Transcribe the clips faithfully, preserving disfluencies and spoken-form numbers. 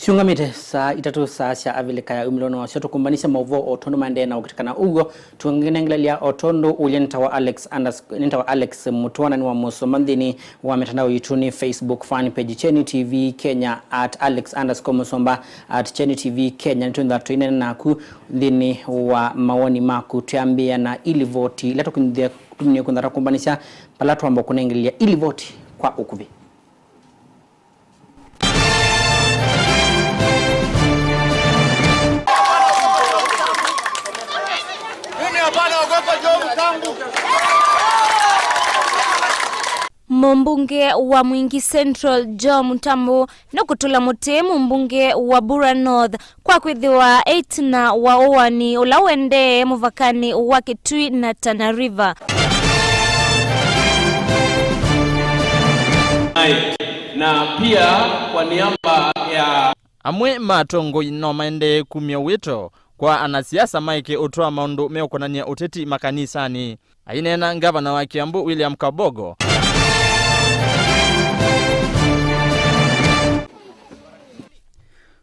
Siũngamĩte saa itatũ, saa sya Avilika ya umĩlo na wasyo, tũkũmbanisye maũvoo o tondũ maendee na ũkĩtĩkana ũw'o. Tũnengelelya o tondũ ũlye nĩtawa Alex Anders-, nĩtawa Alex Mũtũa na nĩ wa mũsomba nthĩnĩ wa mitandao yitũ nĩ Facebook fan page Kyeni T V Kenya, at Alex underscore Mũsomba, at Kyeni T V Kenya. Nĩtwĩnza tũinene naku nthĩnĩ wa mawoni maku. Twĩambĩĩa na ilivoti ila tũkũnthĩa tũmĩnĩe kũnthata kũmbanisya vala twamba kũnengelelya ilivoti kwa ũkuvĩ. Mũmbunge wa Mwingi Central, Joe Mũtambu, nũkũtũla mũtĩ mũmbunge wa Bura North kwa kwĩthĩwa e ĩtina wa ũaani ũla ũendee mũvakanĩ wa Kitui na Tana River. Na pia kwa niaba ya Amwe ma atongoi no maendee kumya wĩto kwa anasiasa maeke ũtwaa maũndũ meũkonany'a ũteti makanisanĩ. Aineena ngavana wa Kiambu, William Kabogo.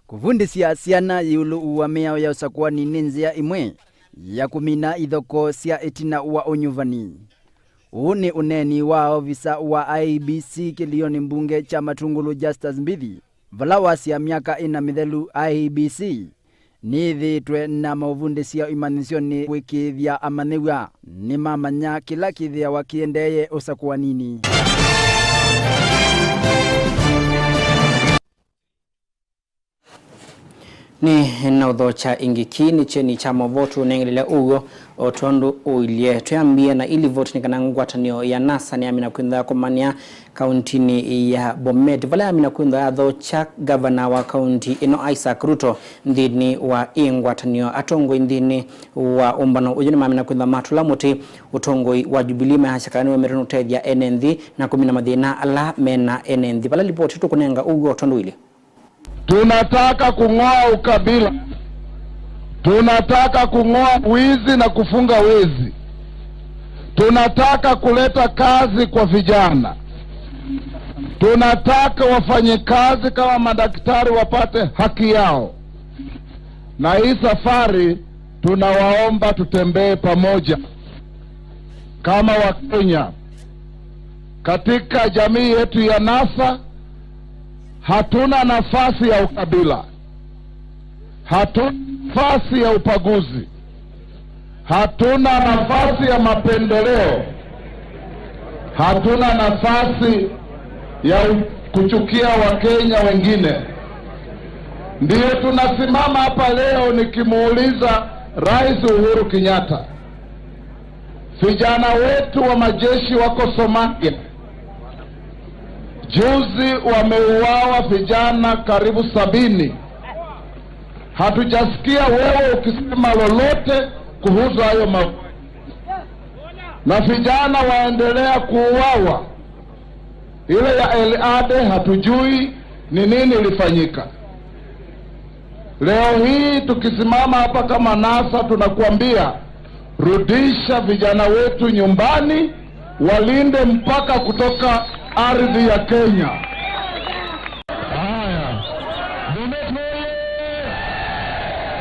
Kũvundĩsya syana ĩũlũ wa mĩao ya ũsakũani nĩ nzĩa ĩmwe ya kũmina ithokoo sya ĩtina wa ũnyuvani. Ũũ nĩ ũneeni wa ovisa wa I E B C kĩlĩonĩ mbunge kya Matungulu, Justus Mbithi, vala wasya myaka ĩna mĩthelu I E B C nĩyĩthĩĩtwe na maũvundĩsya imanyĩsyonĩ kũĩkĩĩthya amanyĩw'a nĩmamanya kĩla kĩthĩawa kĩendeeye ũsakũaninĩ. Nĩ na ũthokya ĩngĩ, kĩĩ nĩ kyeni kya maũvoo tũnengelelya ũw'o o tondũ ũilye. Twĩambĩĩa na ilivoti nĩ kana ngwatanĩo ya NASA nĩyamina kwĩntha kũmanĩa kauntinĩ ya Bomet, vala yamina kwĩntha yathokya ngavana wa kaunti ĩno, Isaac Ruto, nthĩnĩ wa ĩ ngwatanĩo. Atongoi nthĩnĩ wa ũmbano ũyũ nĩmamina kwĩntha matũla mũtĩ ũtongoi wa Jubilee, mayasya kana nĩwemetwe nũtethya ene nthĩ na kũmina mathĩna ala mena ene nthĩ. Vala livoti tũkũnenga ũw'o o tondũ ũilye. Tunataka kung'oa ukabila. Tunataka kung'oa wizi na kufunga wezi. Tunataka kuleta kazi kwa vijana. Tunataka wafanyikazi kama madaktari wapate haki yao. Na hii safari tunawaomba tutembee pamoja kama Wakenya. Katika jamii yetu ya NASA, hatuna nafasi ya ukabila. Hatuna nafasi ya ubaguzi. Hatuna nafasi ya mapendeleo. Hatuna nafasi ya u-, kuchukia Wakenya wengine. Ndiyo tunasimama hapa leo nikimuuliza Rais Uhuru Kenyatta, vijana wetu wa majeshi wako Somalia. Juzi wameuawa vijana karibu sabini. Hatujasikia wewe ukisema lolote kuhusu hayo ma-, na vijana waendelea kuuawa. Ile ya El Ade hatujui ni nini ilifanyika. Leo hii tukisimama hapa kama NASA tunakuambia, rudisha vijana wetu nyumbani, walinde mpaka kutoka ardhi ya Kenya. Haya. Bomet oye!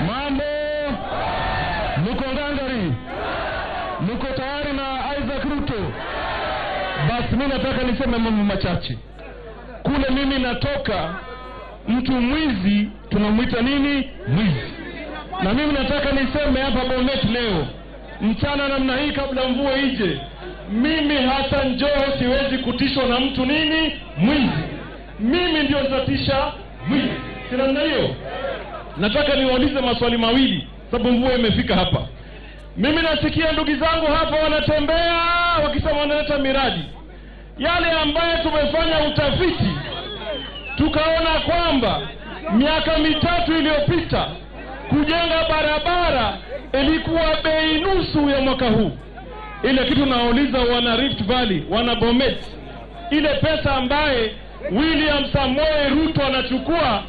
Mambo! Mko ngangari? Mko tayari na Isaac Ruto? Basi mimi nataka niseme mambo machache. Kule mimi natoka, mtu mwizi tunamwita nini? Mwizi. Na mimi nataka niseme hapa Bomet leo, mchana namna hii kabla mvua ije, mimi Hassan Joho siwezi kutishwa na mtu nini? Mwizi. Mimi ndio nitatisha mwizi. Si namna hiyo? Nataka niwaulize maswali mawili, sababu mvua imefika hapa. Mimi nasikia ndugu zangu hapa wanatembea wakisema wanaleta miradi. Yale ambayo tumefanya utafiti, tukaona kwamba miaka mitatu iliyopita kujenga barabara ilikuwa bei nusu ya mwaka huu. Ile kitu nauliza wana Rift Valley, wana Bomet, ile pesa ambaye William Samoei Ruto anachukua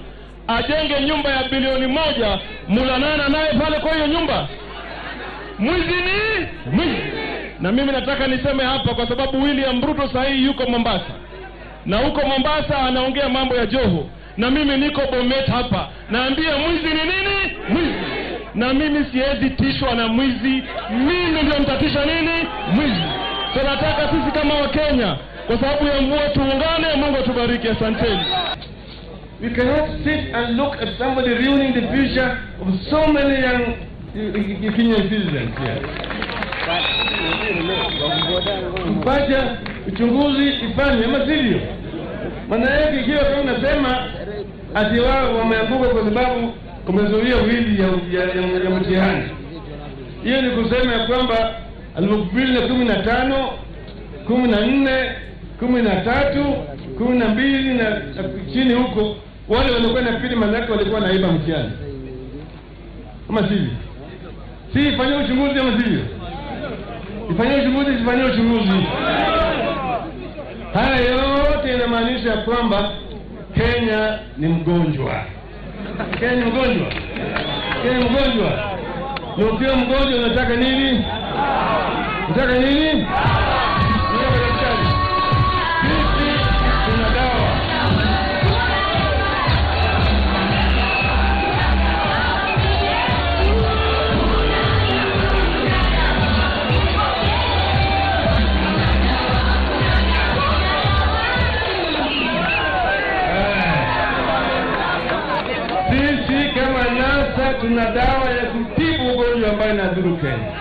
ajenge nyumba ya bilioni moja, mulanana naye pale kwa hiyo nyumba? Mwizi ni mwizi. Na mimi nataka niseme hapa, kwa sababu William Ruto saa hii yuko Mombasa, na huko Mombasa anaongea mambo ya Joho, Na mimi niko Bomet hapa. Naambia mwizi ni nini? Mwizi. Na mimi siwezi tishwa na mwizi. Mimi ndio nitatisha nini? Mwizi. So nataka sisi kama Wakenya, kwa sababu ya mvua tuungane, Mungu atubariki. Asanteni. We cannot sit and look at somebody ruining the future of so many young Kenyan citizens here. Tupate uchunguzi ifanywe, ama sivyo? Maana yake ikiwa kama unasema ati wao wameanguka kwa sababu kumezuia wizi ya, ya, ya, ya mtihani, hiyo ni kusema ya kwamba elfu mbili na kumi na tano, kumi na nne, kumi na tatu, kumi na mbili na, na chini huko, wale walikuwa nafikiri manake walikuwa naiba mtihani. Ama sivyo? Si ifanye uchunguzi ama sivyo? Ifanye uchunguzi, sifanye uchunguzi. Haya yote inamaanisha kwamba Kenya ni mgonjwa. Kenya ni mgonjwa. Kenya ni mgonjwa. Na ukiwa mgonjwa unataka nini? Unataka nini? Unataka daktari. Sisi tuna dawa. Sisi kama NASA tuna dawa ya kutibu ugonjwa ambayo inadhuru Kenya.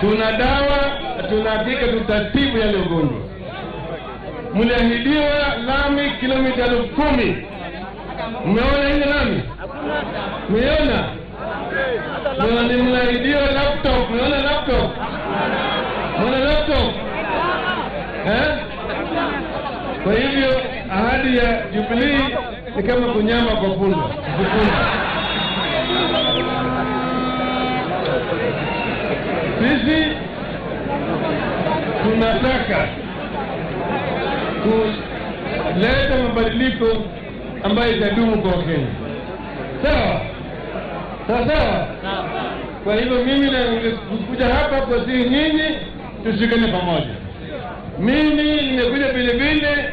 Tuna dawa, tuna hakika tutatibu yale ugonjwa. Mliahidiwa lami kilomita elfu kumi. Mmeona ile lami? Mmeiona? Mmeona, mliahidiwa laptop. Mmeona laptop? Mmeona laptop? Eh? Kwa hivyo, ahadi ya Jubilee ni kama kunyama kwa punda. Kupunda. Sisi tunataka kuleta mabadiliko ambayo itadumu kwa Wakenya. Sawa? Sawa sawa? Kwa hivyo mimi na-, nimekuja hapa kwa sisi nyinyi, tushikane pamoja. Mimi nimekuja vile vile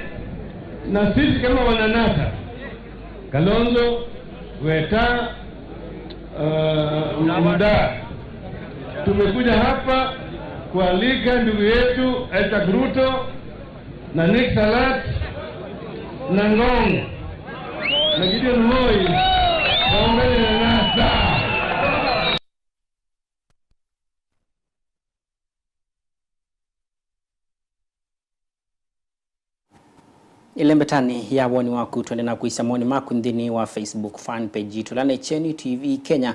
na sisi kama wananasa, Kalonzo, Weta, uh, Muda. Tumekuja hapa kualika ndugu yetu Isaac Ruto na Nick Salat na Ngong na Gideon Moi waungane na NASA. Ĩlembetanĩ ya woni waku, twende na kwĩsya mawoni maku nthĩnĩ wa Facebook fan page yitũ, ĩla nĩ Kyeni T V Kenya,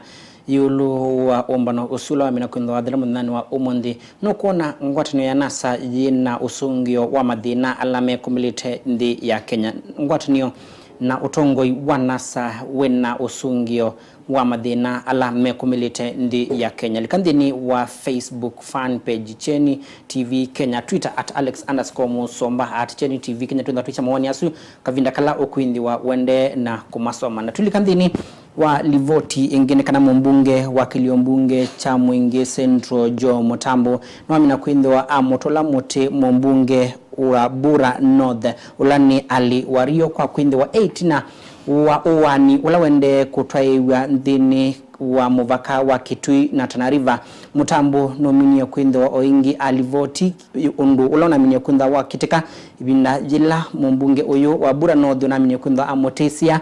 ĩũlũ wa ũmbano ũsu ũla wamina kwĩthĩwa wathela mũthenyanĩ wa ũmũnthĩ. Nũkwona ngwatanĩo ya NASA yĩ na ũsũngĩo wa mathĩna ala mekumĩlĩte nthĩ ya Kenya? Ngwatanĩo na ũtongoi wa NASA wĩ na ũsũngĩo wa mathĩna ala mekumĩlĩte nthĩ ya Kenya? Lika nthĩnĩ wa Facebook fan page Kyeni T V Kenya, Twitter at Alex underscore Musomba, at Kyeni T V Kenya, twĩthwa twĩsya mawoni asu kavinda kala ũkwĩthĩwa wende na kũmasoma. Na twĩlika nthĩnĩ wa livoti ĩngĩ, nĩ kana mũmbunge wa kĩlio mbunge kya Mwingi Central Joe Mũtambo nĩwamina kwĩthĩwa amũtũla mũtĩ mũmbunge wa Bura North, ũla nĩ Ali Wario, kwa kwĩthĩwa e ĩtina wa ũaani ũla wendee kũtwaĩĩw'a nthĩnĩ wa mũvaka wa Kitui na Tana River. Mũtambo nũminie kwĩthĩwa o ĩngĩ alivoti ũndũ ũla ũnaminie kwĩthĩwa wakĩtĩka ĩvinda yĩla mũmbunge ũyũ wa Bura North ũnaminie kwĩthĩwa amũtĩsya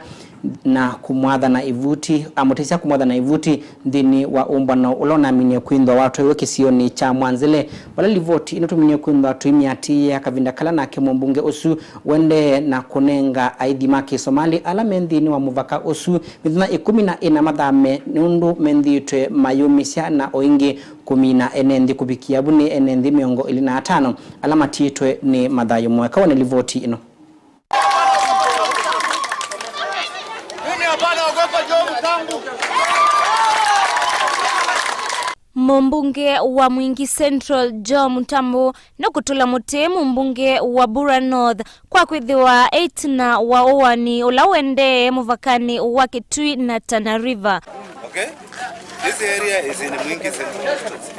na kũmwatha na ĩvuti, amũtĩsya kũmwatha na ĩvuti nthĩnĩ wa ũmbano ũla ũnaminie kwĩthĩwa watwaiwe kĩsionĩ kya Mwanzele, vala livoti ĩno tũminie kwĩthĩwa tũimĩatĩĩa kavinda kala nake mũmbunge ũsu wendee na kũnenga aithi ma Kĩsomali ala me nthĩnĩ wa mũvaka ũsu mĩthenya ĩkũmi na ĩna mathame, nũndũ menthĩĩtwe mayũmĩsya na o ĩngĩ kũmina ene nthĩ kũvikĩa vu nĩ ene nthĩ mĩongo ĩlĩ na atano ala matiĩtwe nĩ mathayũ moeka. Wone livoti ĩno. Mimi hapana ogopa Joe Mutambu. Mũmbunge wa Mwingi Central Joe Mutambu nũkũtũla mũtĩ mũmbunge wa Bura North kwa kwĩthĩwa e ĩtina wa ũaani ũla ũendee mũvakanĩ wa Kitui na Tana River. Okay? This area is in Mwingi Central Constituency.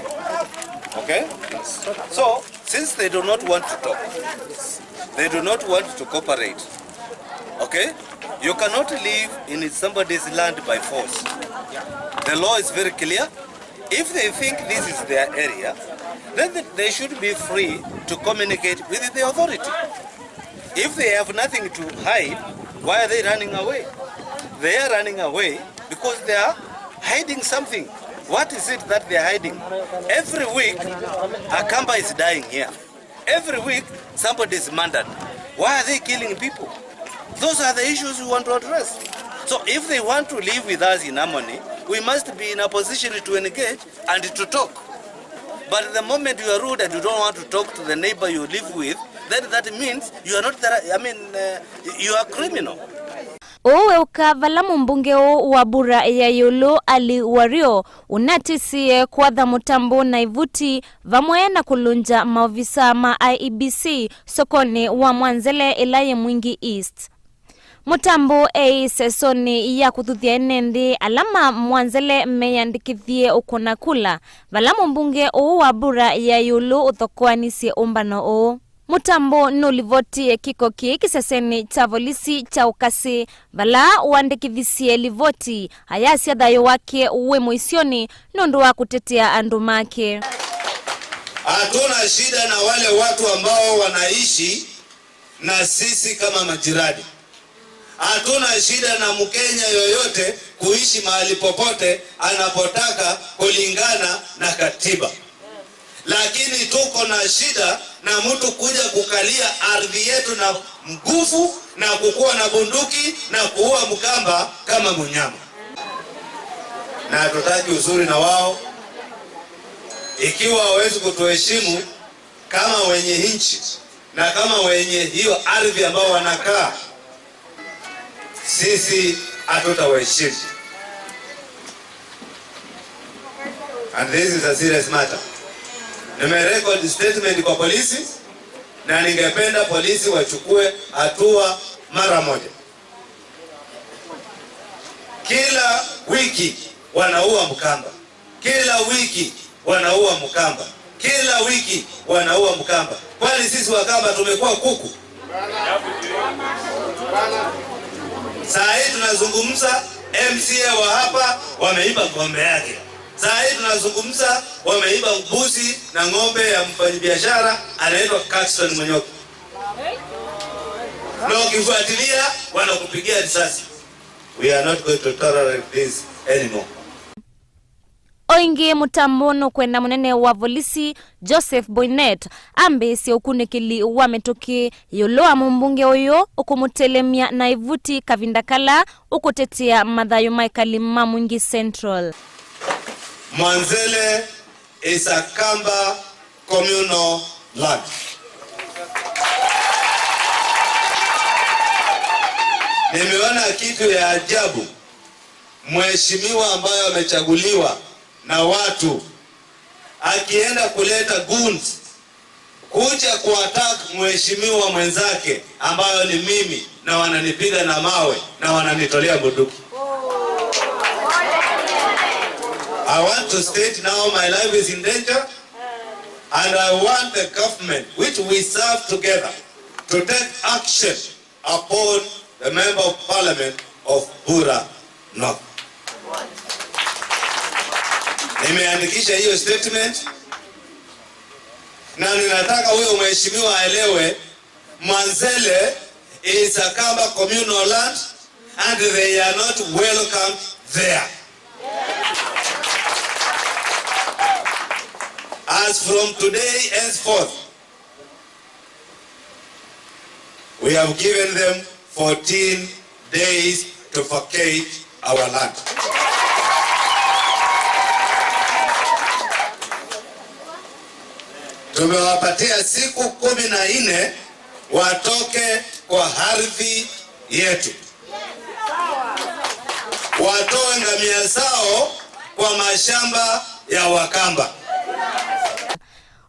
Okay? So, since they do not want to talk, they do not want to cooperate, Okay? You cannot live in somebody's land by force. The law is very clear. If they think this is their area, then th- they should be free to communicate with the authority. If they have nothing to hide, why are they running away? They are running away because they are hiding something. What is it that they are hiding? Every week, a Kamba is dying here. Every week, somebody is murdered. Why are they killing people? Those are the issues we want to address. So if they want to live with us in harmony, we must be in a position to engage and to talk. But the moment you are rude and you don't want to talk to the neighbor you live with, then that means you are not the, I mean, uh, you are criminal. Ũũ weũka vala mũmbunge ũũ wa mbura ya ĩũlũ, Ali Wario, ũnatĩsie kwatha mũtambo na ĩvuti vamwe na kũlũngya maovisa ma I E B C sokonĩ wa Mwanzele ĩla yĩ Mwingi East. Mũtambo eĩ sesonĩ ya kũthuthya ene nthĩ ala ma Mwanzele meyandĩkĩthie ũkũna kula, vala mũmbunge ũũ wa mbura ya ĩũlũ ũthokoanisye ũmbano ũũ. Mũtambo nũlivotie kĩko kĩĩ kĩsesenĩ kya volisi kya Ũkasĩ, vala wandĩkĩthisye livoti ayasya thayũ wake wĩ mũisyonĩ nũndũ wa kũtetea andũ make. Hatuna shida na wale watu ambao wanaishi na sisi kama majirani. Hatuna shida na Mkenya yoyote kuishi mahali popote anapotaka kulingana na katiba. Lakini tuko na shida na mtu kuja kukalia ardhi yetu na nguvu na kukuwa na bunduki na kuua Mkamba kama mnyama. Na hatutaki uzuri na wao. Ikiwa hawezi kutuheshimu kama wenye nchi na kama wenye hiyo ardhi ambao wanakaa, sisi hatutawaheshimu. And this is a serious matter. Nimerecord statement kwa polisi na ningependa polisi wachukue hatua mara moja. Kila wiki wanaua Mkamba. Kila wiki wanaua Mkamba. Kila wiki wanaua Mkamba. Kwani sisi Wakamba tumekuwa kuku? Saa hii tunazungumza, M C A wa hapa wameiba ng'ombe yake. Saa hii tunazungumza, wameiba mbuzi na ng'ombe ya mfanyabiashara anaitwa Caxton Munyoki. Na ukifuatilia, wanakupigia risasi. We are not going to tolerate this anymore. O ĩngĩ, mũtambo nũkwenda mũnene wa volisi Joseph Boynet ambĩĩsye ũkunĩkĩli wa mĩtũkĩ ĩũlũ wa mũmbunge ũyũ ũkũmũtelemya na ĩvuti kavinda kala ũkũtetea mathayũ ma ekali ma Mwingi Central. Mwanzele is a Kamba communal land. Nimeona kitu ya ajabu. Mheshimiwa ambaye amechaguliwa na watu akienda kuleta goons kuja kuattack mheshimiwa mwenzake ambayo ni mimi, na wananipiga na mawe na wananitolea bunduki. I want to state now my life is in danger and I want the government which we serve together to take action upon the Member of Parliament of Bura North. Nimeandikisha hiyo statement na ninataka huyo mheshimiwa aelewe, Mwanzele is a Kamba communal land and they are not welcome there. As from today henceforth, we have given them fourteen days to vacate our land. Tumewapatia siku kumi na nne watoke kwa ardhi yetu. Watoe ngamia zao kwa mashamba ya Wakamba.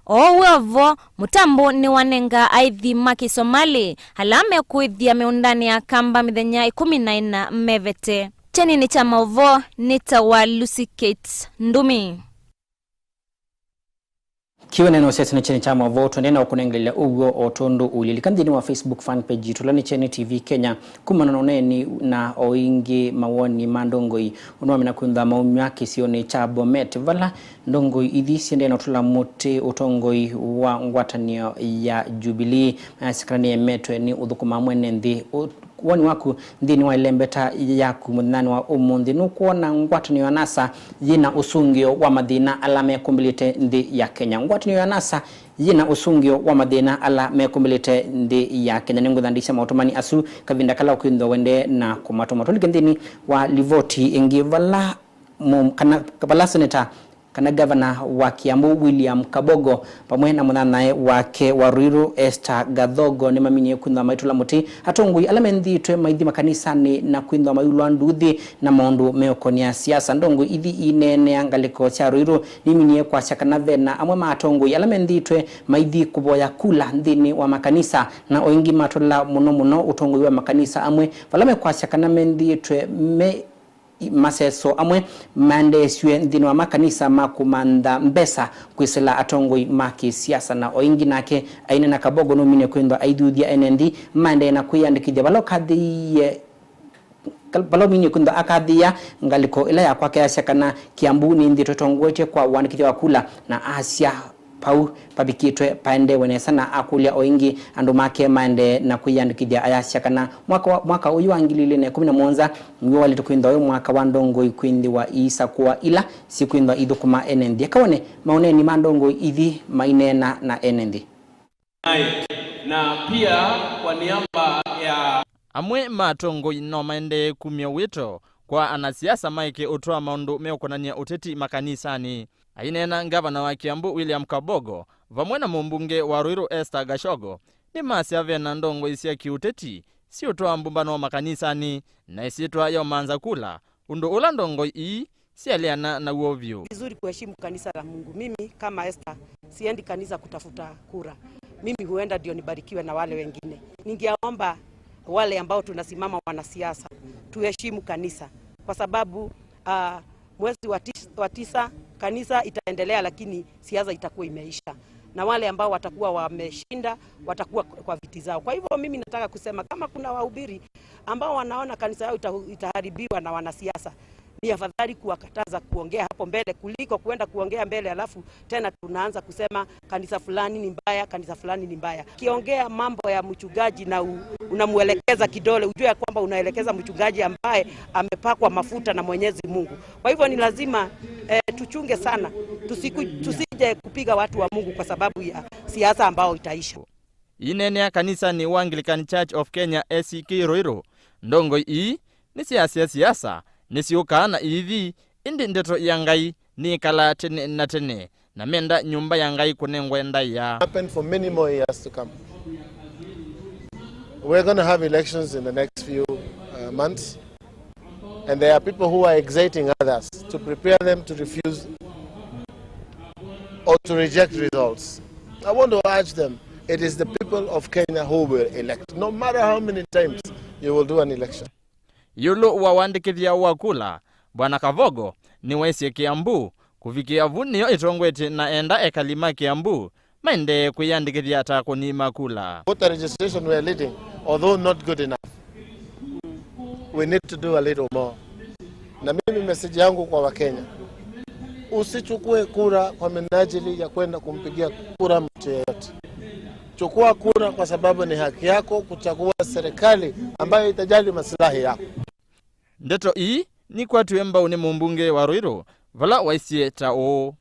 O w'ovo, mũtambo nĩwanenga aithi ma Kĩsomali ala mekũĩthya mĩũndanĩ ya Kamba mĩthenya ĩkũmi na ĩna mevete. Kyeninĩ kya maũvoo nĩtawa Lucy Kate Ndumi. Kĩw'ũ neno sesini kyeni kya maũvoo, tũendee na ũkũnengelelya ũw'o o tondũ ũilye. Lika nthĩnĩ wa Facebook fan page yitũ, ĩla nĩ Kyeni T V Kenya, kumana na ũneeni na o ĩngĩ mawoni ma ndongoi ũnũamina kwĩthwa maumw'a kĩsionĩ kya Bomet, vala ndongoi ithi siendee na ũtũla mũtĩ ũtongoi wa ngwatanĩo ya Jubilee, mayasya kana nĩyemetwe nĩ ũthũkũma mwene nthĩ. Ũ-, woni waku nthĩnĩ wa ĩlembeta yaku mũthenyanĩ wa ũmũnthĩ, nũkwona ngwatanĩo ya NASA yĩna ũsũngĩo wa mathĩna ala mekũmbĩlĩte nthĩ ya Kenya? Ngwatanĩo ya NASA yĩna ũsũngĩo wa mathĩna ala mekũmbĩlĩte nthĩ ya Kenya. Nĩngũthandĩĩsya maũtũmani asu kavinda kala ũkwĩthwa wendee na kũmatũma. Tũlike nthĩnĩ wa livoti ĩngĩ, vala mũ-, kana vala seneta kana gavana wa Kiambu William Kabogo vamwe na mũnyanyae wake wa Ruiru Esther Gathogo nĩmaminie kwĩthwa maitũla mũtĩ atongoi ala menthĩĩtwe maithi makanisanĩ na kwĩthwa mayulwa nduthi na maũndũ meũkonĩa siasa. Ndongoi ithi ineenea ngalĩko sya Ruiru niminie kwasya kana vena amwe ma atongoi ala menthĩĩtwe maithi kũvoya kula nthĩnĩ wa makanisa, na o ĩngĩ matũla mũno mũno ũtongoi wa makanisa amwe vala mekwasya kana menthĩĩtwe me maseso amwe maendeesw'e nthĩnĩ wa makanisa ma kũmantha mbesa kwĩsĩla atongoi ma kĩsiasa. Na o ĩngĩ nake aineena, Kabogo nũminie kwĩthwa aithuthya ene nthĩ maendee na kwĩyandĩkĩthya vala ũkathĩĩe, vala ũminie kwĩthwa akathĩĩa ngalĩko ĩla ya kwake, asya kana Kiambu nĩnthĩĩtwe ĩtongoetye kwa ũandĩkĩthya wa kula, na asya vau vavikĩtwe paendeewe nesa, na akũlya o ĩngĩ andũ make maendee na kwĩyandĩkĩthya, ayasya kana mwaka wa, mwaka ũyũ wa ngili ilĩ na ĩkũmi na mũonza nĩw'o waĩlĩte kwĩthwa wĩ mwaka wa ndongoi kwĩthĩwa iisakũa ila syĩkwĩthwa ithũkũma ene nthĩ. Eka wone maũneeni ma ndongoi ithi maineena na ene nthĩ. Na pia kwa niaba ya Amwe ma atongoi no maendee kumya wĩto kwa anasiasa maeke ũtwaa maũndũ meũkonany'a ũteti makanisanĩ. Aineena ngavana wa Kiambu William Kabogo vamwe na mũmbunge wa Ruiru Esther Gashogo nĩmasya vena ndongoi sya kĩũteti siũtwaa mbũmbano makanisanĩ na ĩsyĩtwa yaũmantha kula, ũndũ ũla ndongoi ii sialeana naw'o vyũ. Vizuri kuheshimu kanisa la Mungu. Mimi kama Esther, siendi kanisa kutafuta kura. Mimi huenda ndio nibarikiwe na wale wengine. Ningeomba wale ambao tunasimama wanasiasa, tuheshimu kanisa. Kwa sababu, ah, mwezi wa tis-, wa tisa, kanisa itaendelea, lakini siasa itakuwa imeisha. Na wale ambao watakuwa wameshinda, watakuwa kwa viti zao. Kwa hivyo mimi nataka kusema, kama kuna wahubiri ambao wanaona kanisa yao ita-, itaharibiwa na wanasiasa, ni afadhali kuwakataza kuongea hapo mbele kuliko kuenda kuongea mbele alafu tena tunaanza kusema kanisa fulani ni mbaya, kanisa fulani ni mbaya. Ukiongea mambo ya mchungaji na u-, unamwelekeza kidole, ujue ya kwamba unaelekeza mchungaji ambaye amepakwa mafuta na Mwenyezi Mungu. Kwa hivyo ni lazima, eh, tuchunge sana, tusiku-, tusije kupiga watu wa Mungu kwa sababu ya siasa ambao itaisha. Ineenea kanisanĩ wa Anglican Church of Kenya A C K Ruiru, ndongoi ii nĩsyasya siasa nĩsyũkaa na iithi, ĩndĩ ndeto ya Ngai nĩĩkalaa tene na tene, na menda nyũmba ya Ngai kũnengwe ndaĩa. Happen for many more years to come. We're gonna have elections in the next few, uh, months. And there are people who are exciting others to prepare them to refuse or to reject results. I want to urge them, it is the people of Kenya who will elect, no matter how many times you will do an election. Ĩũlũ wa wandĩkĩthya wa kula, Bwana Kavogo nĩwaisye Kiambu kũvikĩa vu nĩyo ĩtongoetye na enda ekali ma Kiambu maendee kwĩyandĩkĩthya ta kũnima kula. Voter registration we are leading, although not good enough. We need to do a little more. Na mimi message yangu kwa Wakenya, usichukue kura kwa minajili ya kwenda kumpigia kura mtu yeyote. Chukua kura kwa sababu ni haki yako kuchagua serikali ambayo itajali maslahi yako. Ndeto ii nikwatiwe mbau nĩ mũmbunge wa Ruiru, vala waisye ta ũũ.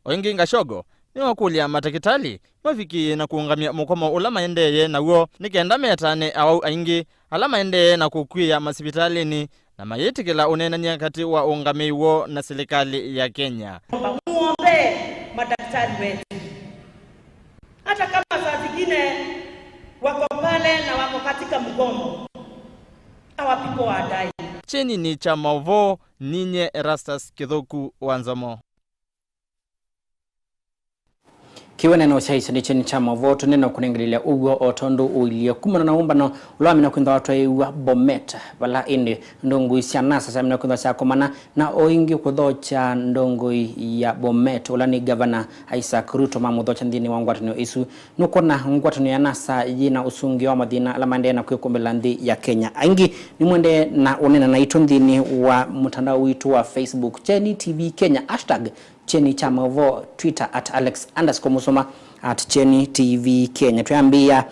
O ĩngĩ, Gashogo nĩwakũlya matakĩtalĩ mavikĩĩe na kũũngamya mũkomo ũla maendeeye naw'o nĩ kenda metane awau aingĩ ala maendeee na kũkw'ĩĩa masivitalĩnĩ na mayĩtĩkĩla ũneenany'a katĩ wa ũũngamĩi woo na silikalĩ ya Kenya. Muombee madaktari wetu. Hata kama saa zingine wako pale na wako katika mgomo, our people are dying. Kyeninĩ kya maũvoo, ninyie Erastus Kĩthũku wa Nzomo. Kĩwene na ũsyaĩĩsya nĩ kyeni kya maũvoo tũnene kũnengelelya ũw'o o tondũ ũilyĩ kumana na ũmbano ũla wamina kwĩthwa watwaĩĩw'a Bomet, vala ĩndĩ ndũngũi sya NASA syamina kwĩthwa syakomana na o ĩngĩ kũthokya ndũngũi ya Bomet, ũla nĩ Ngavana Isaac Ruto, mamũthokya nthĩnĩ wa ngwatanĩo ĩsu. Nũkwona ngwatanĩo ya NASA yĩ na ũsũngĩo wa mathĩna ala maendee na kwĩkũmbĩla nthĩ ya Kenya? Aingĩ nĩmwendee na ũneena naitũ nthĩnĩ wa mũtandao witũ wa Facebook, Kyeni T V Kenya, hashtag Kyeni kya maũvoo, Twitter at Alex underscore Musoma, at Kyeni T V Kenya. Twĩambĩĩa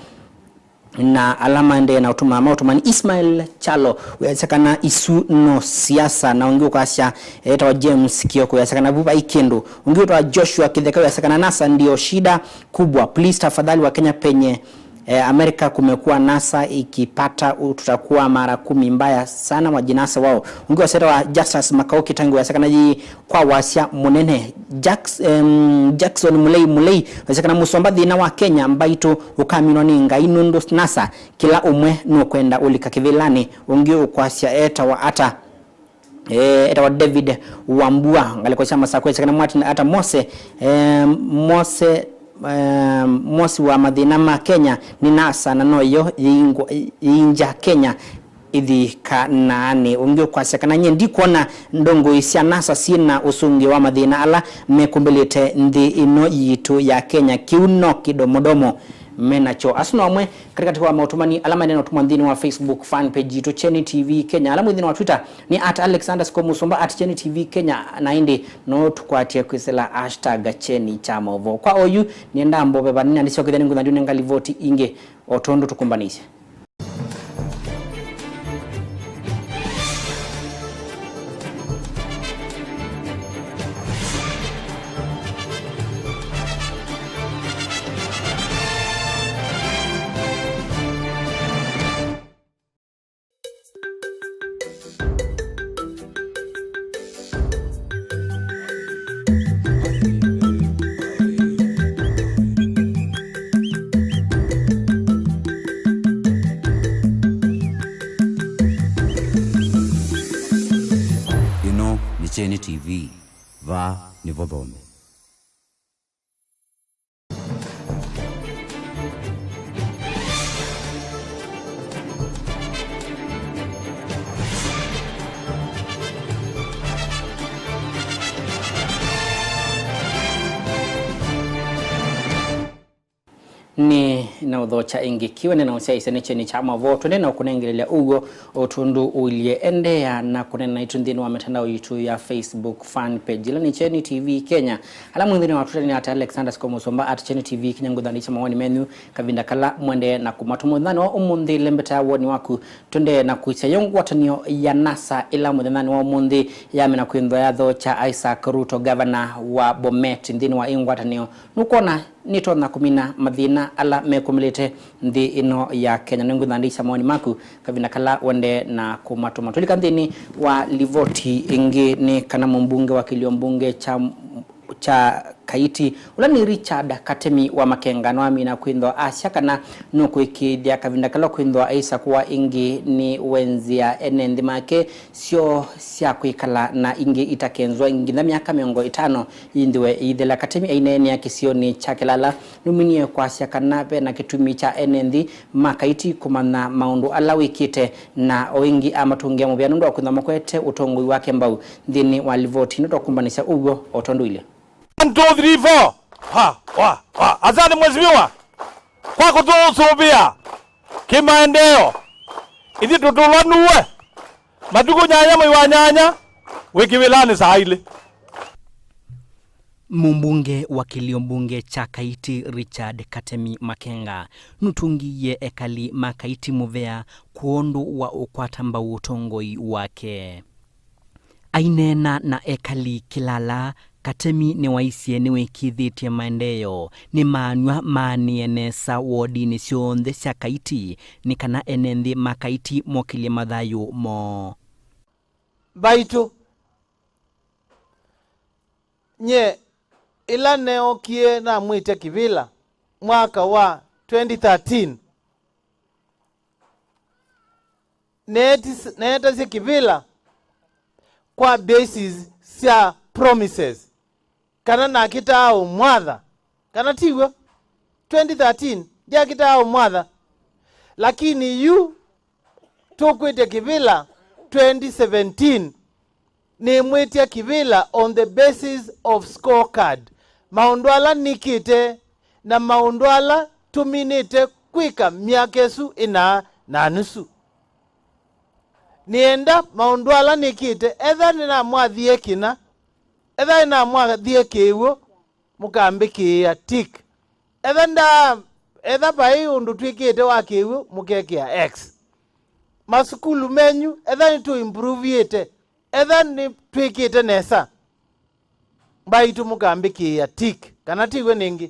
na ala maendee na ũtũma maũtũmani. Ismail Chalo wĩasya kana isu no siasa, na ũngĩ ũkasya, etawa James Kioko, wĩasya kana vu vai kĩndũ. Ũngĩ wĩtawa Joshua Kĩtheka wĩasya kana NASA ndio shida kubwa, please tafadhali wa Kenya penye, eh, Amerika kumekuwa NASA ikipata u-, tutakuwa mara kumi mbaya sana wajinasa wao. Ũngĩ wasya etawa Justus Makau Kĩtangi wĩasya kana yĩ kwa wasya mũnene. Jacks-, em, Jackson Mulei Mulei wĩasya kana mũsomba thĩna wa Kenya mbaitũ ũkaminwa nĩ Ngai nũndũ NASA kĩla ũmwe nũkwenda ũlika kĩvĩlanĩ. Ũngĩ ũkwasya etawa ata? Eh, etawa David Wambua, ngalĩko sya Masakũ, wĩasya kana Martin ata Mose, eh, Mose, eh, Mose wa mathĩna ma Kenya nĩ NASA na noyo yĩingwa-, yĩingya Kenya ĩthi kanaanĩ. Ũngĩ ũkwasya kana nyie ndikwona ndũngũi sya NASA syĩ na ũsũngĩo wa mathĩna ala mekũmbĩlĩte nthĩ ĩno yitũ ya Kenya. Kĩu no kĩdomodomo menakyo. Asu no amwe katĩkatĩ wa maũtũmani ala maendee na ũtũmwa nthĩnĩ wa Facebook fan page yitũ, Kyeni T V Kenya. Ala mwĩ nthĩnĩ wa Twitter nĩ at Alex underscore Musomba, at Kyeni T V Kenya, na ĩndĩ no tũkwatye kwĩsĩla hashtag Kyeni kya maũvoo. Kwa oyu, nĩenda mbove vanini, andĩsyokethya nĩngũthandiũ nĩ ngalivoti ingĩ o tondũ tũkũmbanĩisye. Ĩno nĩ Kyeni T V, vaa nĩvo thome. Nĩ na ũthokya ĩngĩ, kĩwene na ũsyaĩĩsya nĩ kyeni kya maũvoo tũnene na ũkũnengelelya ũw'o o tondũ ũilyĩ. Endeea na kũneena naitũ nthĩnĩ wa mĩtandao yitũ ya Facebook fan page, ĩla nĩ Kyeni T V Kenya. Ala mwĩ nthĩnĩ wa Twitter nĩ at Alex underscore Musomba, at Kyeni T V Kenya. Ngũthanĩsya mawoni menyu kavinda kala mwendee na kũmatũma mũthenyanĩ wa ũmũnthĩ. Lembeta woni waku, twendee na kũisya yo ngwatanĩo ya NASA ĩla mũthenyanĩ wa ũmũnthĩ yamina kwĩthwa yathokya Isaac Ruto, ngavana wa Bomet, nthĩnĩ wa ĩ ngwatanĩo. Nũkwona nĩtonya kũmina mathĩna ala mekũmĩlĩte nthĩ ĩno ya Kenya? Nĩngũthanĩsya mawoni maku kavinda kala wendee na kũmatũma. Tũlika nthĩnĩ wa livoti ĩngĩ nĩ kana mũmbunge wa kĩlio mbunge kya, kya Kaiti, ũla nĩ Richard Katemi wa Makenga, nĩwamina kwĩthwa asya kana nũkũĩkĩĩthya kavinda kala kwĩthwa aisa kũa ĩngĩ nĩ wenzĩa ene nthĩ make syoo sya kwĩkala na ingĩ itakenzwa nginya myaka mĩongo ĩtano yĩthĩwe ĩithela. Katemi aineenea kĩsionĩ kya Kĩlala nũminie kwasya kana ve na kĩtumi kya ene nthĩ ma Kaiti kũmanya maũndũ ala wĩkĩte, na o ĩngĩ amatũngĩa mũvea nũndũ wa kwĩthwa makwete ũtongoi wake mbau. Nthĩnĩ wa livoti ĩno twakumbanĩsya ũw'o o tondũ ilye. One, two, three, four. Wa, wa, wa. Asante mheshimiwa kwa kũtũsũvĩa kĩmaendeeo. Ithyĩ tũtũlwa nuwe. Matukũ nyanya mwei wa nyanya wĩ kĩvĩlanĩ saa ilĩ. Mũmbunge wa kĩlio mbunge kya Kaiti Richard Katemi Makenga nũtũngĩie ekali ma Kaiti mũvea kwondũ wa ũkwata mbau ũtongoi wake. Aineena na ekali Kĩlala, Katemi nĩwaisye nĩwĩkĩĩthĩtye maendeeo nĩmanw'a maanĩe nesa wodinĩ syonthe sya Kaiti nĩ kana ene nthĩ ma Kaiti mokĩlye mathayũ moo. Mbaitũ, nye ĩla neekie namwĩtya kĩvĩla mwaka wa twenty thirteen, neetis-, neetasya kĩvĩla kwa basis sya promises, kana nakĩtaa ũmwatha Kana ti w'o? Twenty thirteen, ndyakitaa ũmwatha. Lakini yu tũkwĩtya kĩvĩla twenty seventeen, nĩmwĩtya kĩvĩla on the basis of scorecard, maũndũ ala nĩkĩte na maũndũ ala tũminĩte kwĩka myaka ĩsu ĩna na nusu. Nĩenda maũndũ ala nĩkĩte, etha nĩnamwathie kĩna, etha nĩnamwathie kĩw'ũ, mũkambĩkĩĩa tick. Etha nda, etha vai ũndũ twĩkĩte wa kĩw'ũ, mũkekĩa X. Masukulu menyu, etha nĩtũimproviĩte, etha nĩtwĩkĩte nesa, mbaitũ mũkambĩkĩĩa tick, kana ti w'o nĩngĩ?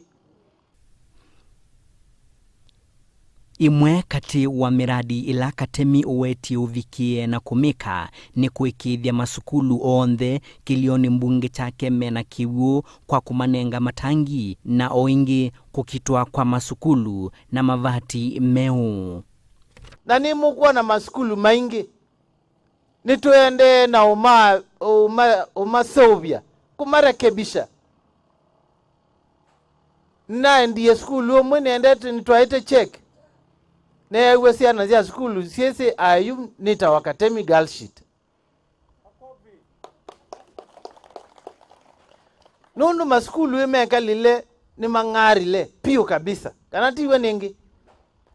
Ĩmwe katĩ wa mĩradi ĩla Katemi ũwetie ũvikĩe na kũmĩka nĩ kũĩkĩĩthya masukulu onthe kĩlĩonĩ mbunge kyake mena kĩw'ũ kwa kũmanenga matangi na o ĩngĩ kũkitwa kwa masukulu na mavati meũ. Na nĩmũkwona masukulu maingĩ nĩtũendee na ũma-, ũma-, ũmaseũvya, kũmarekebisha. Nĩnaendie sukulu ũmwe, nĩendete, nĩtwaĩte check. Neew'a syana sya sukulu syĩsĩ ayu nĩtawa Katemi Girls Shit. Nũndũ masukulu ĩmekalile nĩmang'arile piũ kabisa, kana ti w'o nĩngĩ?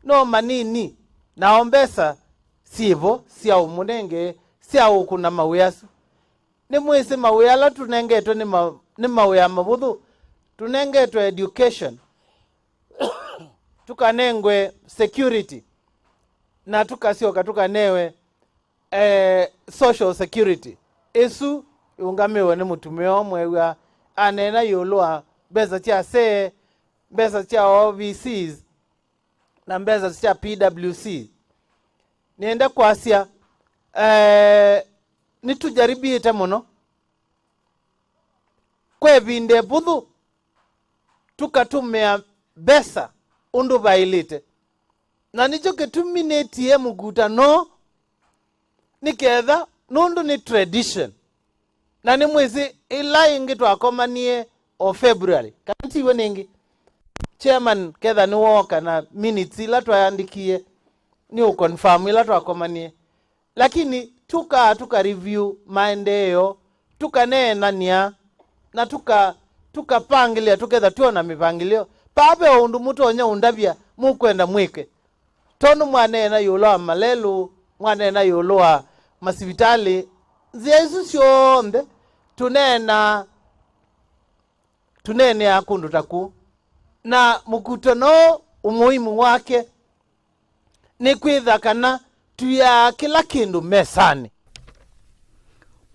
No manini, nao mbesa syĩvo sya ũmũnenge sya ũkũna mawĩa asu. Nĩmwĩsĩ mawĩa ala tũnengetwe nĩ ma-, nĩ mawĩa mavũthũ. Tũnengetwe education, tũkanengwe security, na tũkasyoka tũkanewe, eh, social security. Ĩsu ĩũngamĩwe nĩ mũtumĩa ũmwe wĩa aneena ĩũlũ wa mbesa sya see, mbesa sya O V Cs, na mbesa sya P W C. Nĩenda kwasya, eh, nĩtũjaribĩte mũno kwa ĩvinda ĩvũthũ tũkatũmĩa mbesa ũndũ vaĩlĩte. Na nĩkyo kĩtumi nĩtie mũkutano, nĩ ketha, nũndũ nĩ tradition. Na nĩmwĩsĩ ĩla ĩngĩ twakomanie o February, kana ti w'o nĩngĩ? Chairman ketha nĩwooka na minutes ila twayandĩkie, nĩ ũconfirm ila twakomanie. Lakini tũkaa tũka review maendeeo, tũkaneenany'a, na tũka-, tũkapangĩlĩa, tũketha twĩona mĩvangĩlĩo. Paa ve o ũndũ mũtonya ũndavya mũkwenda mwĩke. Tondũ mwaneena ĩũlũ wa malelũ, mwaneena ĩũlũ wa masivitalĩ, nzĩa isu syonthe tũneenaa, tũneeneaa kũndũ ta kũu. Na mũkutano ũũ, ũmuimu wake nĩ kwĩtha kana tũiaa kĩla kĩndũ mesanĩ.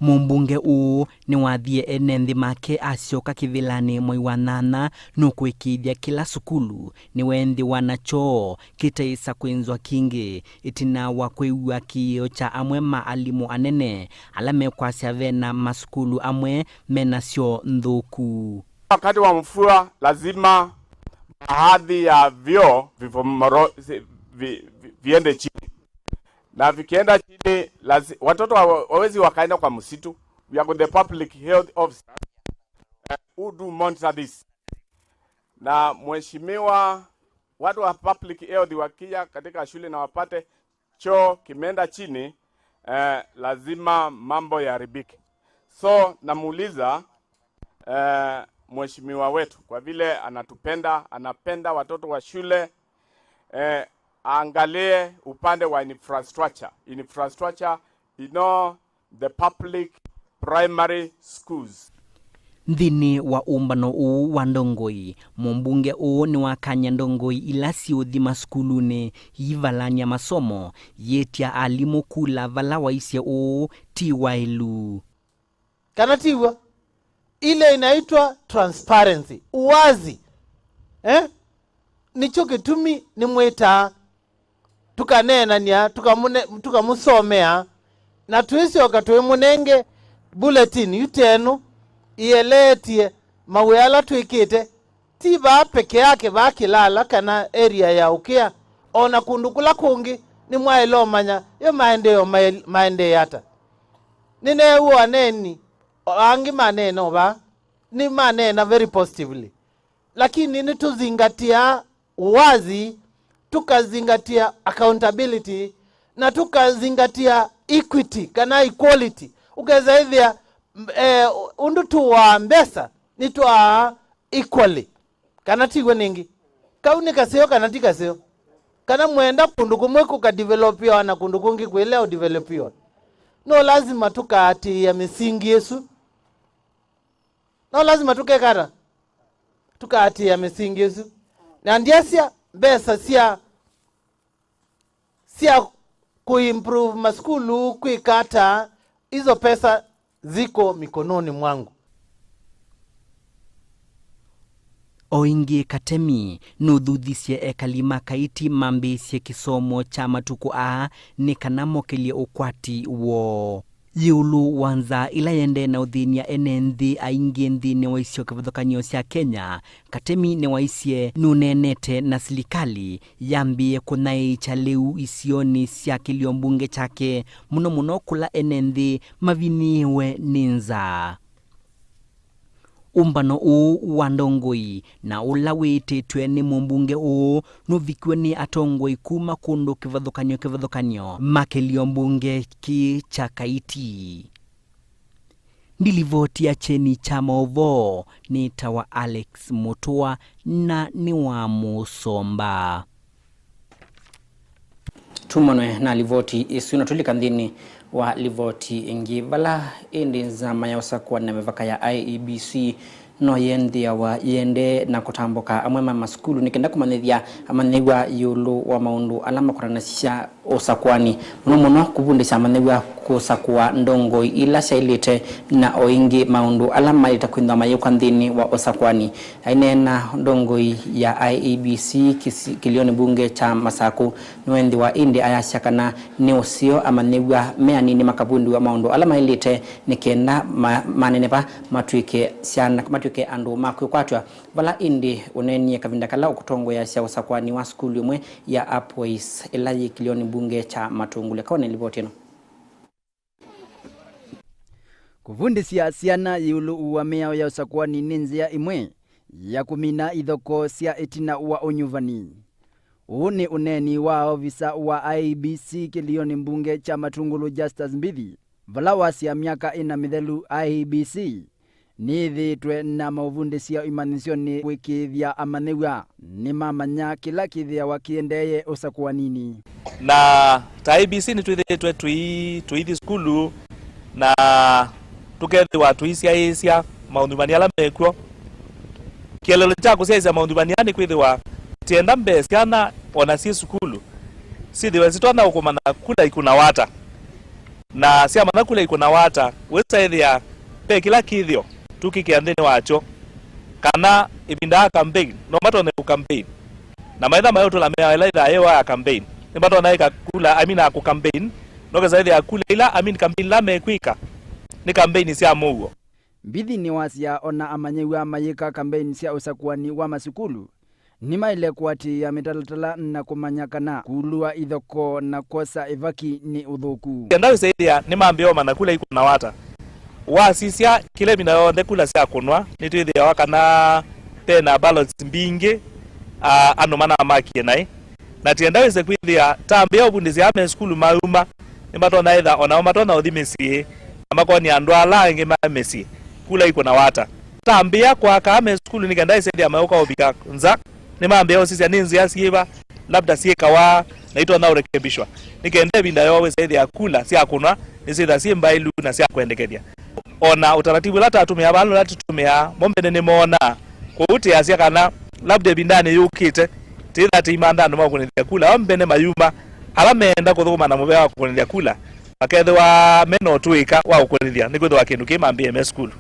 Mũmbunge ũũ nĩwathie ene nthĩ make asyoka kĩvĩlanĩ mwei wa nyanya nũkũĩkĩĩthya kĩla sukulu nĩweenthĩwa na kyoo kĩtaĩsa kwĩnzwa kĩngĩ, ĩtina wa kwĩw'a kĩĩo kya amwe ma alimũ anene ala mekwasya vena masukulu amwe mena syoo nthũku. Wakati wa mvua, lazima baadhi ya vyoo vivomoro-, vi-, vi-, viende chini. Na vikienda chini, lazi-, watoto wa-, wawezi wakaenda kwa msitu. We have got the public health officer, eh, who do monitor this. Na mheshimiwa, watu wa public health wakija katika shule na wapate choo kimeenda chini, eh, lazima mambo yaharibike. So, namuuliza, eh, mheshimiwa wetu, kwa vile anatupenda, anapenda watoto wa shule, eh, aangalie upande wa infrastructure. Infrastructure, you know, the public primary schools. Nthĩnĩ wa ũmbano ũũ wa ndongoi, mũmbunge ũũ nĩwakany'a ndongoi ila siũthi masukulunĩ iivalany'a masomo, yĩtya alimũ kula vala waisye ũũ ti waĩlu. Kana ti w'o? Ile inaitwa transparency, uwazi. Eh? Nĩkyo kĩtumi nĩmwĩtaa tũkaneenany'a, tũkamũne-, tũkamũsomea, na twĩsyoka twĩmũnenge bulletin yu ta ĩno ĩeleetye mawĩa ala twĩkĩte, ti vaa peke yake, vaa Kĩlala kana area ya Ũkĩa, o na kũndũ kũla kũngĩ nĩmwaĩle ũmanya yo maendeeo mae-, maendee ata. Nĩneew'a aneeni angĩ maneena o vaa, nĩmaneena very positively. lakini nĩtũzingatia uwazi, tũkazingatia accountability, na tũkazingatia equity kana equality. Ũkesa ĩthĩa, eh, ũndũ tũwaa mbesa nĩtwaa equally. Kana ti w'o nĩngĩ? Kau nĩ kaseo kana ti kaseo? Kana mwenda kũndũ kũmwe kũkadevelopiwa na kũndũ kũngĩ kwĩlea ũdevelopiwa? No lazima tũkaatĩĩa mĩsingi ĩsu. No lazima tũkeka ata? Tũkaatĩĩa mĩsingi ĩsu. Na ndiasya mbesa sya sya kuimprove masukulu kwĩka ata, hizo pesa ziko mikononi mwangu. O ĩngĩ, Katemi nũthuthisye ekali ma Kaiti mambĩĩsye kĩsomo kya matukũ aa nĩ kana mokĩlye ũkwati woo. Ĩũlũ wa nzaa ĩla ĩendee na ũthĩny'a ene nthĩ aingĩ nthĩnĩ wa isio kĩvathũkany'o sya Kenya, Katemi nĩwaisye nũneenete na silikalĩ yambĩĩe kũnyaĩĩkya lĩu isionĩ sya kĩlio mbunge kyake, mũno mũno kũla ene nthĩ mavinyĩĩwe nĩ nzaa. Ũmbano ũũ wa ndongoi na ũla wĩtĩtwe nĩ mũmbunge ũũ nũvikiwe nĩ atongoi kuma kũndũ kĩvathũkany'o kĩvathũkany'o ma kĩlio mbunge kĩĩ kya Kaiti. Ndilivoti ya kyeni kya maũvoo nĩtawa Alex Mũtũa na nĩ wa Mũsomba. Tumanwe na livoti ĩsu na tũlika nthĩnĩ wa livoti ĩngĩ. Vala ĩndĩ nzama ya ũsakũani na mĩvaka ya I E B C no yĩendeeawa yĩendee na kũtambũka amwe ma masukulu nĩ kenda kũmanyĩthya amanyĩw'a ĩũlũ wa maũndũ ala makonanasya ũsakũani, mũno mũno kũvundĩsya amanyĩw'a kũsakũa ndongoi ila syaĩlĩte na o ĩngĩ maũndũ ala maĩlĩte kwĩthĩwa mayĩkwa nthĩnĩ wa ũsakũani. Aineena ndongoi ya I E B C kĩsi-, kĩlionĩ mbunge kya Masakũ nĩwethĩwa ĩndĩ ayasya kana nĩ ũseo amanyĩw'a me anini makavundĩw'a maũndũ ala maĩlĩte nĩ kenda ma-, maneneva matw'ĩke syana, matw'ĩke andũ ma kwĩkwatw'a. Vala ĩndĩ ũneenie kavinda kala ũkũtongoeasya ũsakũani wa sukulu ĩmwe ya Upways ĩla yĩ kĩlionĩ mbunge kya Matũngũlũ. Kaone livoti ĩno. Kũvundĩsya syana ĩũlũ wa mĩao ya ũsakũani nĩ nzĩa ĩmwe ya kũmina ithokoo sya ĩtina wa ũnyuvani. Ũũ nĩ ũneeni wa ovisa wa I E B C kĩlionĩ mbunge kya Matũngũlũ Justus Mbithi, vala wasya myaka ĩna mĩthelu I E B C nĩyĩthĩĩtwe na maũvundĩsya imanyĩsyonĩ kũĩkĩĩthya amanyĩw'a nĩmamanya kĩla kĩthĩawa kĩendeeye ũsakũaninĩ. Na ta I E B C nĩtwĩthĩĩtwe tũi-, tũithi sukulu na tũkethĩwa tũisyaĩĩsya maũnyuvani ala mekw'o. Kĩeleelo kya kũsyaĩĩsya maũnyuvani aa nĩ kwĩthĩwa tienda mbee syana o na syĩ sukulu syĩthĩwe sitonya kũmanya kula ikũnawa ata. Na syamanya kula ikũnawa ata, wĩsa ĩthĩa ve kĩla kĩthĩo tũkĩkĩa nthĩnĩ wakyo, kana ĩvinda ya campaign, no matonye kũ campaign. Na maitha mayũtũla mĩao ĩla ĩthaa yĩwa ya campaign, nĩmatonya ĩka kula, I mean, kũ campaign, no kesa ĩthĩa kula ila, I mean, campaign ila mekwĩka nĩ campaign sya mũuo. Mbithi nĩwasya ona amanyĩw'a mayĩka kambeini sya ũsakũani wa masukulu, nĩmaĩle kũatĩĩa mĩtalatala na kũmanya kana kũlũa ithokoo na kwosa ĩvaki nĩ ũthũku. Kenda wĩsaĩthĩa nĩmambĩĩa ũmanya kula ikũnawa ata. Wasisya kĩla ĩvinda yonthe kula syakũnwa, nĩtwĩthĩawa kana ve na ballots mbingĩ, a, andũ manamakie naĩ. Na tienda wĩse kwĩthĩa tambĩa ũvundĩsya aa me sukulu mayuma, nĩmatonya ĩtha o nao matonya ũthi mĩsyĩ, na makonia andũ ala angĩ ma mĩsyĩ kula ikũnawa ata. Tambĩa kwaka aa me sukulu nĩ kenda ĩsethĩa mayũka ũvika nza, nĩmambĩa ũsisya nĩ nzĩa syĩva labda syĩkawa na itonya ũrekebishwa, nĩ kenda ĩvinda yoo wĩsa ĩthĩa kula syakũnwa nĩsyĩtha syĩ mbaĩlu na sya kwendekethya. O na ũtaratibu ũla tatũmĩaa vala ũla tũtũmĩaa, mo mbene nĩmoonaa. Kwoou tĩasya kana labda ĩvindanĩ yũkĩte, tĩtha tĩimantha andũ ma kũkũnĩthya kula o mbene mayuma, ala meenda kũthũkũma na mũvea wa kũkũnĩthya kula, makethĩwa me na ũtũĩka wa kũkũnĩthya, nĩkwĩthĩwa kĩndũ kĩĩ mambĩĩe me sukulu.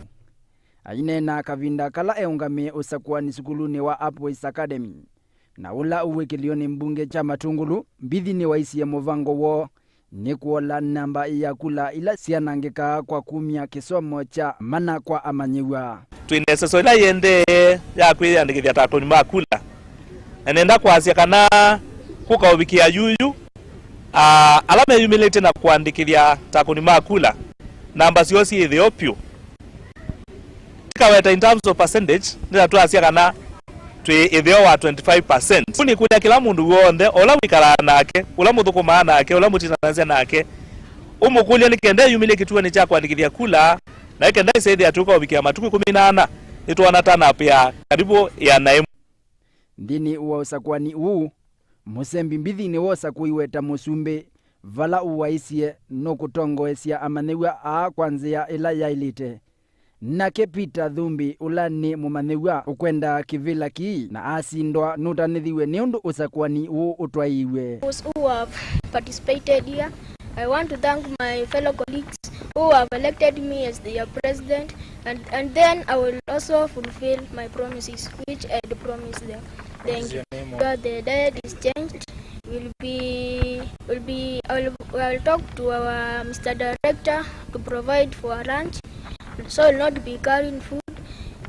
Aineena kavinda kala eũngamĩe ũsakũani sukulunĩ wa Upways Academy, na ũla ũwĩkĩlio nĩ mbunge kya Matũngũlũ, Mbithi nĩwaisye mũvango woo nĩ kũola namba ya kula ila syanangĩkaa kwa kumya kĩsomo kya mana kwa amanyĩw'a. Twĩ na ĩseso ĩla ĩendee ya kwĩyandĩkĩthya ta akũni ma kula, na nenda kwasya kana kũkaũvikĩa yuyu, a, ala meyumĩlĩtye na kũandĩkĩthya ta akũni ma kula, namba syoo syĩ ĩtheo vyũ. Tikaweta in terms of percentage, nĩta twasya kana twĩ ĩtheo wa twenty-five percent. Kũu nĩkũlya kĩla mũndũ w'onthe, o ũla wĩkalaa nake, ũla mũthũkũmaa nake, ũla mũtindanasya nake, ũmũkũlye nĩ kenda eyumĩlye kĩtuonĩ kya kũandĩkĩthya kula, na nĩ kenda ĩsethĩa tũka ũvikĩa matukũ ĩkũmi na ana, nĩtwoona turn up ya karibu ĩana ĩmwe. Nthĩnĩ wa ũsakũani ũũ, mũsembi mbithĩnĩ wosakũiwe ta mũsumbĩ, vala ũwaisye nũkũtongoesya amanyĩw'a aa kwa nzĩa ĩla yaĩlĩte. Nake Peter Thumbi, ũla nĩ mũmanyĩw'a ũkwenda kĩvĩla kĩĩ na asindwa, nũtanĩthiw'e nĩ ũndũ ũsakũani ũũ ũtwaĩiw'e. Those who have participated here, I want to thank my fellow colleagues who have elected me as their president, and, and then I will also fulfill my promises which I had promised them. Thank you. So the diet is changed. Will be, will be, I will, I will talk to our Mister Director to provide for our lunch. So I will not be carrying food.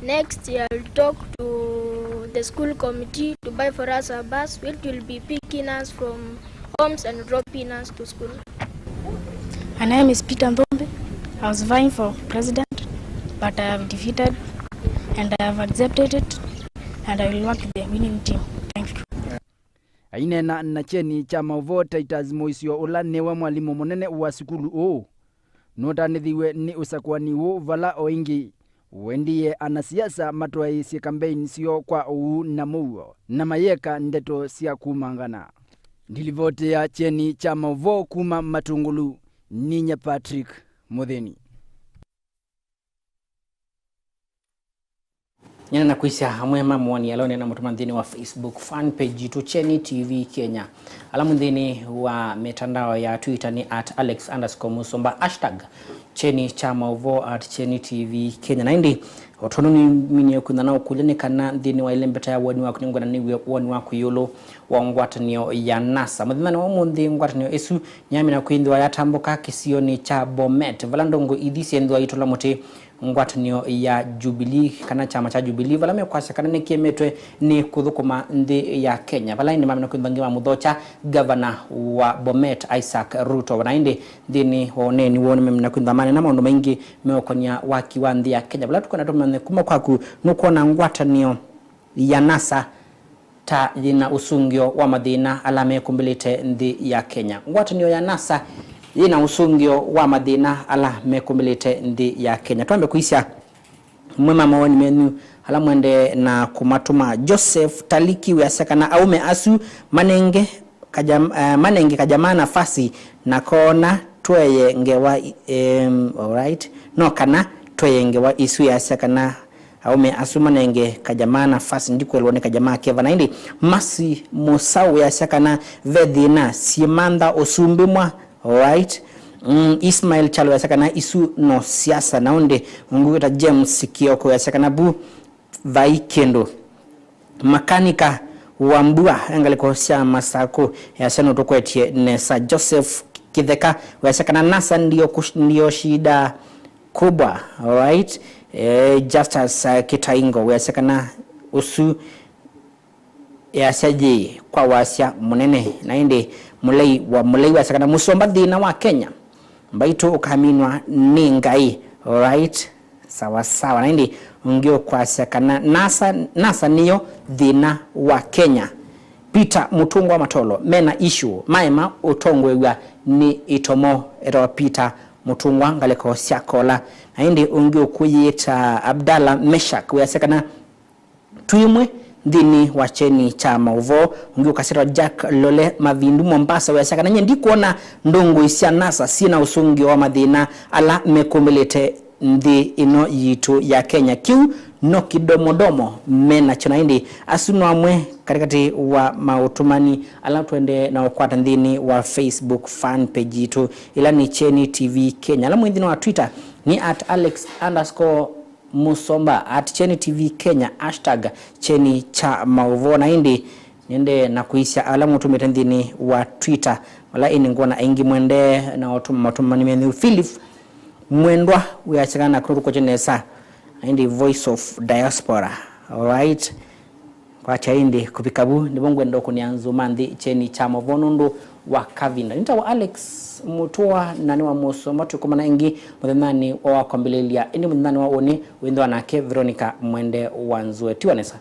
Next, I will talk to the school committee to buy for us a bus, which will be picking us from homes and dropping us to school. My name is Peter Nthumbi. I was vying for president, but I have defeated, and I have accepted it, and I will work with the winning team. Thank you. Aineena na kyeni kya maũvoo, Titus Mũisyo, ũla nĩwe mwalimũ mũnene wa sukulu ũũ, nũtanĩthiw'e nĩ ũsakũani ũũ, vala o ĩngĩ wendie anasiasa matwaĩĩsye kambeini syoo kwa ũuu na mũuo, na mayeka ndeto sya kumangana. Ndilivoti ya kyeni kya maũvoo kuma Matungulu, ninyie Patrick Mũthĩni. Nyena na kwĩsya amwe ma mawoni ala ũneena mũtũma nthĩnĩ wa Facebook fan page yitũ Kyeni T V Kenya. Ala mwĩ nthĩnĩ wa mitandao ya Twitter nĩ at alex underscore musomba, hashtag kyeni kya maũvoo at kyeni T V Kenya. Na ĩndĩ, o tondũ nĩminie kwĩthana ũkũlya nĩ kana nthĩnĩ wa ĩlembeta ya woni waku nĩngwenda nĩw'e woni waku ĩũlũ wa ngwatanĩo ya NASA. Mũthenyanĩ wa ũmũnthĩ, ngwatanĩo ĩsu nĩyamina kwĩthĩwa yatambũka kĩsionĩ kya Bomet, vala ndongo ithi syĩnthĩwa itũla mũtĩ ngwatanĩo ya Jubilee, kana kyama kya Jubilee, vala mekwasya kana nĩkĩemetwe nĩ kũthũkũma nthĩ ya Kenya, vala ĩndĩ mamina kwĩthwa Ngima Mũthokya, ngavana wa Bomet, Isaac Ruto. Na ĩndĩ nthĩnĩ wa ũneeni woo nĩmamina kwĩthwa manena maũndũ maingĩ meũkonia waki wa nthĩ ya Kenya, vala tũkwenda tũmanye kuma kwaku, nũkwona ngwatanĩo ya NASA ta yĩna ũsũngĩo wa mathĩna ala mekũmbĩlĩte nthĩ ya Kenya? Ngwatanĩo ya NASA yĩna ũsũngĩo wa mathĩna ala mekũmbĩlĩte nthĩ ya Kenya. Twambe kwĩsya amwe ma mawoni menyu ala mwendee na kũmatũma. Joseph Taliki wĩasya kana aũme asu manenge kajam-, eh, manenge kajamaa nafasi na koona tweye ngewa i-, em, alright. No kana tweye ngewa isu. Yasya kana aũme asu manenge kajamaa nafasi, ndikwĩlwa nĩ kajamaa keva. Na ĩndĩ Masi Mũsaũ yasya kana ve thĩna, syĩmantha ũsumbĩ mwa, alright. Mm, Ismail Chalo yasya kana isu no siasa. Na ũndĩ ũngĩ wĩta James Kioko yasya kana vu vai kĩndũ. Makanika wa mbua ya ngalĩko sya Masakũ yasya nũtũkwetye nesa. Joseph Kĩtheka wĩasya kana NASA ndio kush-, ndio shida kubwa, alright. Eh, Justus, eh, Kĩtaingo wĩasya kana ũsu yasya yĩ kwa wasya mũnene. Na ĩndĩ Mũlei wa Mũlei wĩasya kana mũsomba thĩna wa Kenya mbaitũ ũkaminwa nĩ Ngai, alright. Sawa sawa. Na ĩndĩ ũngĩ ũkwasya kana NASA, NASA nĩyo thĩna wa Kenya. Peter Mũtũngwa Matolo mena issue, maema ũtongoew'a nĩ itomo. Etawa Peter Mũtũngwa, ngalĩko sya Kola. Na ĩndĩ ũngĩ ũkũyĩta Abdallah Meshak wĩasya kana twĩ ĩmwe nthĩnĩ wa kyeni kya maũvoo. Ũngĩ ũkasyĩtwa Jack Lole Mavindu Mombasa wĩasya kana nyie ndikwona ndũngũi sya NASA syĩ na ũsũngĩo wa mathĩna ala mekũmbĩlĩte nthĩ ĩno yitũ ya Kenya. Kĩu no kĩdomodomo me nakyo. Na ĩndĩ asu no amwe katĩkatĩ wa maũtũmani ala twendee na ũkwata nthĩnĩ wa Facebook fan page yitũ, ĩla nĩ Kyeni T V Kenya. Ala mwĩ nthĩnĩ wa Twitter nĩ at alex underscore Mũsomba, at Kyeni T V Kenya, hashtag kyeni kya maũvoo. Na ĩndĩ nĩendee na kwĩsya ala mũtũmĩte nthĩnĩ wa Twitter, vala ĩndĩ ngwona aingĩ mwendee na ũtũma matũmani menyu. Philip Mwendwa wĩasya kana kũndũ tũkwetye nesa, na ĩndĩ Voice of Diaspora. Alright. Kwakya ĩndĩ kũvika vu, nĩvo ngwenda ũkũnĩa nzũma nthĩ kyeni kya maũvoo nũndũ wa kavinda. Nĩtawa Alex Mũtũa na nĩ wa Mũsomba. Twĩkomana ĩngĩ mũthenyanĩ wa kwambĩlĩlya, ĩndĩ mũthenyanĩ wa ũnĩ wĩnthwa nake Veronica Mwende wa Nzue. Tiwa nesa.